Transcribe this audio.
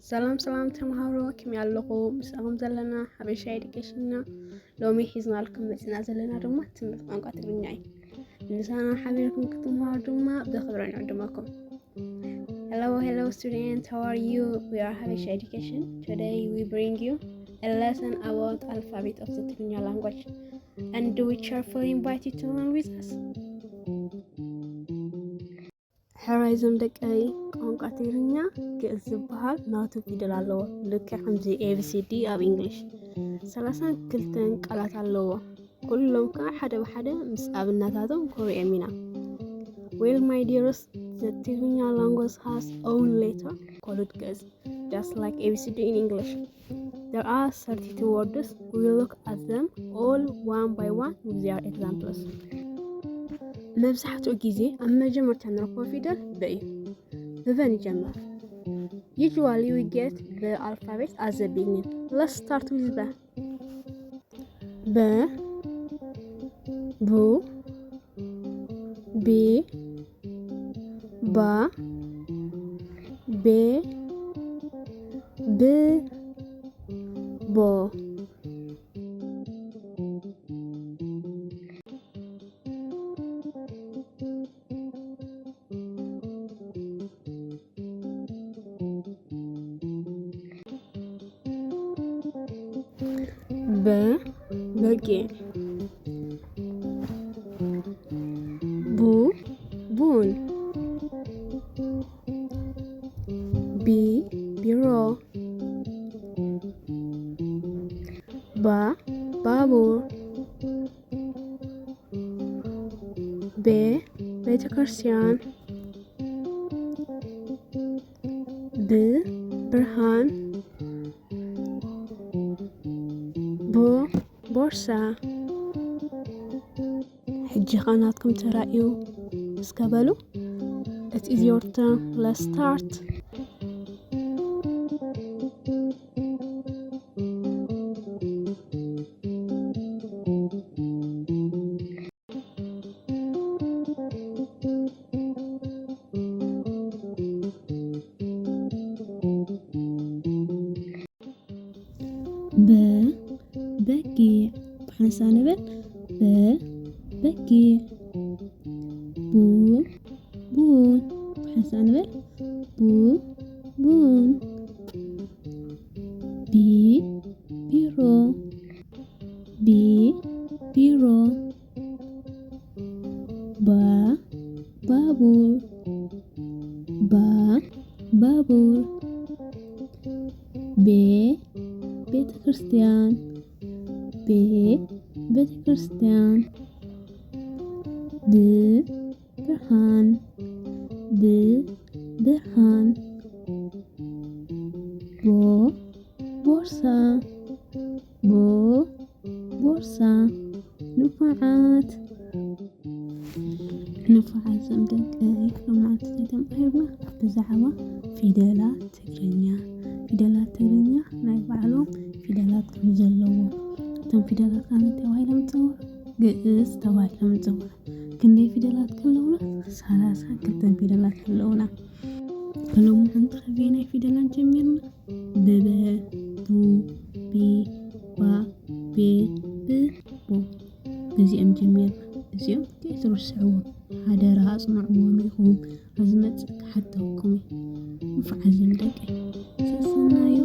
ሰላም ሰላም ተምሃሮ፣ ከመይ ኣለኹ? ምሳኹም ዘለና ሓበሻ ኤዱኬሽን ኢና። ሎሚ ሒዝናልኩም መፂና ዘለና ድማ ትምህርቲ ቋንቋ ትግርኛ እዩ። ምሳና ሓቢርኩም ክትምሃሩ ድማ ብኽብሪ ንዕድመኩም። Hello, hello students, how are you? We are Habesha Education. Today we bring you a lesson about alphabet of the Tigrinya language. And do we cheerfully invite you to learn with us? ሕራይ ዞም ደቀይ፣ ቋንቋ ትግርኛ ግእዝ ዝበሃል ናቱ ፊደል ኣለዎ። ልክዕ ከምዚ ኤ ቢ ሲ ዲ ኣብ እንግሊሽ ሰላሳን ክልተን ቃላት ኣለዎ። ኩሎም ከዓ ሓደ ብሓደ ምስ ኣብነታቶም ክሪኦም ኢና። Well, my dearest, the Tigrinya language has own letter called ግእዝ, just like A B C D in English. There are thirty-two words. We look at them all one by one with their examples. መብዛሕትኡ ግዜ ኣብ መጀመርታ ንረኽቦ ፊደል በ እዩ። ብበ ንጀምር። Usually we get the alphabet as a beginning. Let's start with በ። በ፣ ቡ፣ ቢ፣ ባ፣ ቤ፣ ብ፣ ቦ። በ፣ በጊዕ። ቡ፣ ቡን። ቢ፣ ቢሮ። ባ፣ ባቡር። ቤ፣ ቤተ ክርስቲያን። ብ፣ ብርሃን። ቦ፣ ቦርሳ። ሕጂ ኸ ናትኩም ተራ እዩ። እስከ በሉ። It is your turn. Let's start. በ፣ በጊዕ። ብሓንሳእ ንበል። በ፣ በጊዕ። ቡ፣ ቡን። ብሓንሳእ ንበል። ቡ፣ ቡን። ቢ፣ ቢሮ። ቢ፣ ቢሮ። ባ፣ ባቡር። ባ፣ ባቡር። ቤ፣ ቤተ ክርስቲያን። ቤ፣ ቤተ ክርስቲያን። ብ፣ ብርሃን። ብ፣ ብርሃን። ቦ፣ ቦርሳ። ቦ፣ ቦርሳ። ንፉዓት። ንፉዓት ዞም ደቀይ፣ ሎማዓንቲ ተማሂርና ብዛዕባ ፊደላት ትግርኛ። ፊደላት ትግርኛ ናይ ባዕሎም ፊደላት ከም ዘለዎ፣ እቶም ፊደላት ከመይ ተባሂሎም ይፅውዑ? ግእዝ ተባሂሎም ይፅውዑ። ክንደይ ፊደላት ከለውና? ሰላሳ ክልተን ፊደላት ከለውና። ሎማዓንቲ ከበየናይ ፊደላት ጀሚርና? ብበ፣ ቡ፣ ቢ፣ ባ፣ ቤ፣ ብ፣ ቦ። በዚኦም ጀሚርና። እዚኦም ከይትርስዕዎም ሓደራ፣ ኣጽንዕዎም ኢኹም። ኣብ ዝመጽእ ክሓተኩም እዩ። ንፉዓት ዞም ደቀይ፣ ሰሰናዩ።